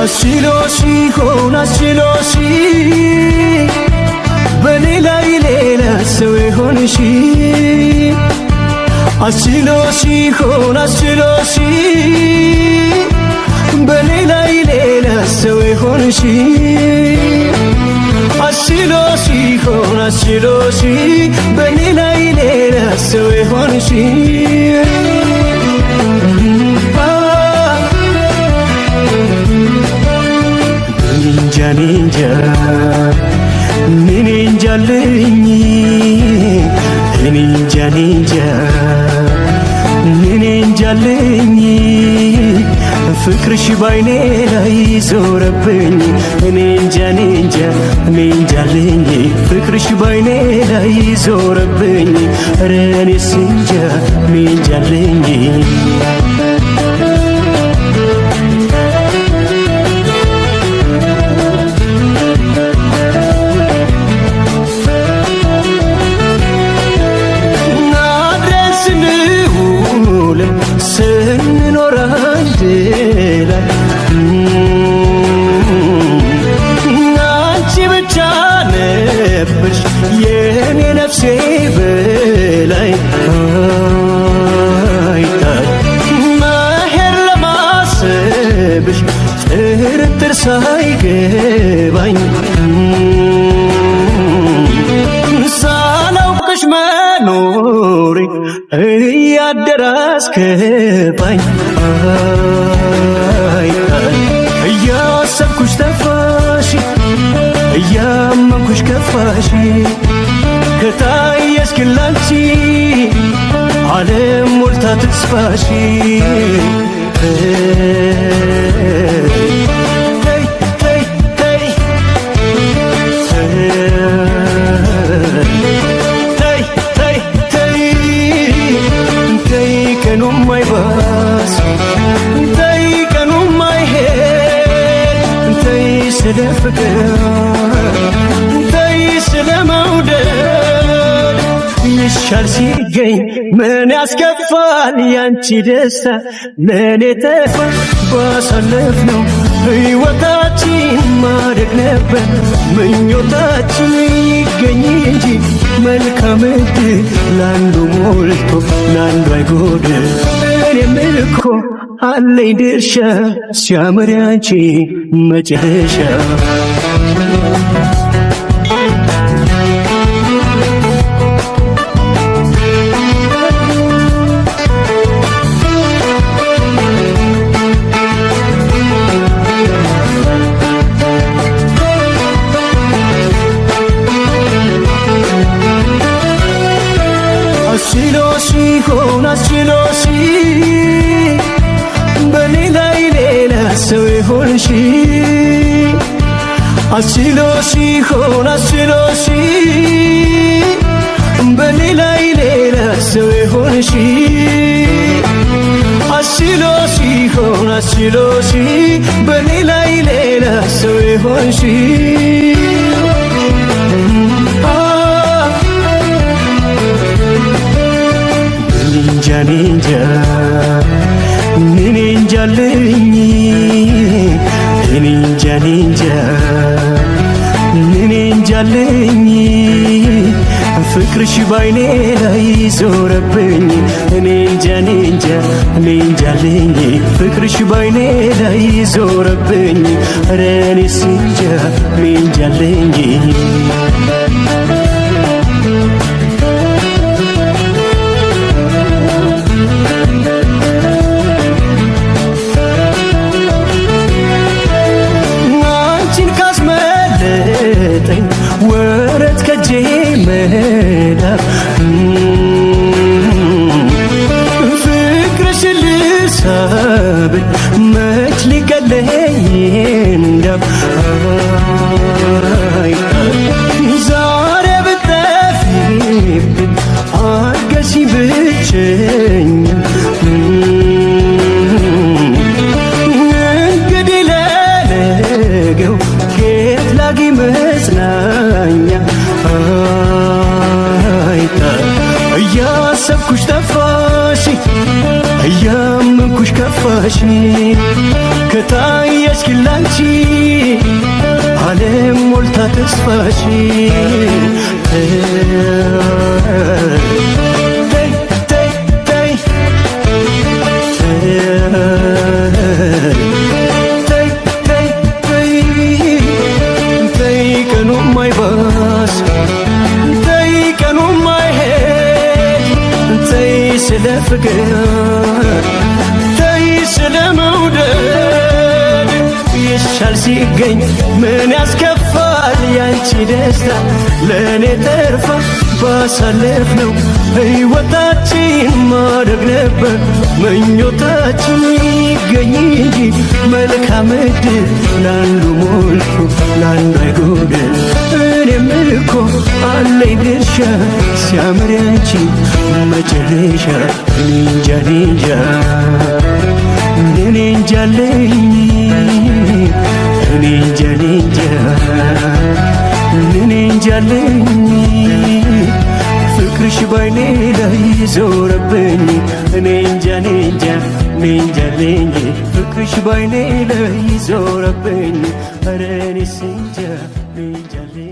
አስችሎሽ ይሆን አስችሎሽ በኔ ላይ ሌላ ሰው የሆንሽ፣ አስችሎሽ ይሆን አስችሎሽ በኔ ላይ ሌላ ሰው የሆንሽ፣ አስችሎሽ ይሆን አስችሎሽ በኔ ላይ ሌላ ሰው የሆንሽ። እኔንጃ እኔንጃ እኔንጃልኝ፣ እኔንጃ እኔንጃ እኔንጃልኝ፣ ፍቅርሽ ባይኔ ላይ ዞረብኝ። እኔንጃ እኔንጃ እኔንጃልኝ፣ ፍቅርሽ ባይኔ ላይ ዞረብኝ። ኧረ እኔስ እንጃ እኔንጃልኝ። አብረን ስንውል ስንኖር አንድ ላይ አንቺ ብቻ ነበርሽ የኔ ነፍሴ በላይ አይታይ መሄድ ለማሰብሽ ጥርጥር ሳይገባኝ ሳላውቅሽ መኖሬ እያደረ አስከፋኝ። አይ እያሰብኩሽ ጠፋሽ፣ እያመንኩሽ ከፋሽ፣ ከታየሽ ግን ላንቺ ዓለም ሞልታ ተስፋሽ። ተይ ተይ ተይ ተይ ተይ ተይ ተይ ቀኑም አይባስ፣ ተይ ቀኑም አይሄድ፣ ተይ ስለ ፍቅር፣ ተይ ስለ መውደድ ይሻል ሲገኝ ምን ያስከፋል ያንቺ ደስታ ለእኔ ተፋ። ባሳለፍነው ሕይወታችን ማደግ ነበር ምኞታችን፣ ይገኝ እንጂ መልካም ዕድል ለአንዱ ሞልቶ ለአንዱ አይጎድል። እኔም እኮ አለኝ ድርሻ ሲያምር ያንቺ መጨረሻ። አስችሎሽ ይሆን አስችሎሽ በኔ ላይ ሌላ ሰው የሆንሽ፣ አስችሎሽ ይሆን አስችሎሽ በኔ ላይ ሌላ ሰው የሆንሽ፣ አስችሎሽ ይሆን አስችሎሽ በኔ ላይ ሌላ ሰው የሆንሽ። እኔንጃ እኔንጃ እኔንጃልኝ፣ እኔንጃ እኔንጃ እኔንጃልኝ፣ ፍቅርሽ ባይኔ ላይ ዞረብኝ። እኔንጃ እኔንጃ እኔንጃልኝ፣ ፍቅርሽ ባይኔ ላይ ዞረብኝ። ኧረ እኔስ እንጃ እኔንጃልኝ። አንቺን ካስመለጠኝ ወረት ከጄ መዳፍ ፍቅርሽን ልሰብል መች ሊቀለኝ እንዳፍ። አይ ዛሬ ብጠፊብኝ እያመንኩሽ ጠፋሽ፣ እያመንኩሽ ከፋሽ። ከታየሽ ግን ላንቺ ዓለም ሞልታ ተስፋሽ። ተይ፣ ተይ፣ ተይ፣ ተይ፣ ተይ፣ ተይ፣ ተይ፣ ቀኑ ማይባስ፣ ተይ፣ ቀኑ ማይሄድ፣ ተይ ስለ ፍቅር፣ ተይ ስለ መውደድ። ይሻል ሲገኝ ምን ያስከፋል? ያንቺ ደስታ ለእኔ ተርፋ። ባሳለፍነው ሕይወታችን ማደግ ነበር ምኞታችን። ይገኝ እንጂ መልካም ዕድል፣ ለአንዱ ሞልቶ ለአንዱ አይጎድል። እኔም እኮ አለኝ ድርሻ፣ ሲያምር ያንቺ መጨረሻ። እኔ እንጃ፣ እኔ እንጃ፣ እኔ እንጃለኝ፣ እኔ እንጃ፣ እኔ እንጃ፣ እኔ እንጃለኝ። ፍቅርሽ ባይኔ ላይ ዞረብኝ። እኔ እንጃ፣ እኔ እንጃ፣ እኔ እንጃለኝ። ፍቅርሽ ባይኔ ላይ ዞረብኝ። ኧረ እኔስ እንጃ፣ እኔ እንጃለኝ።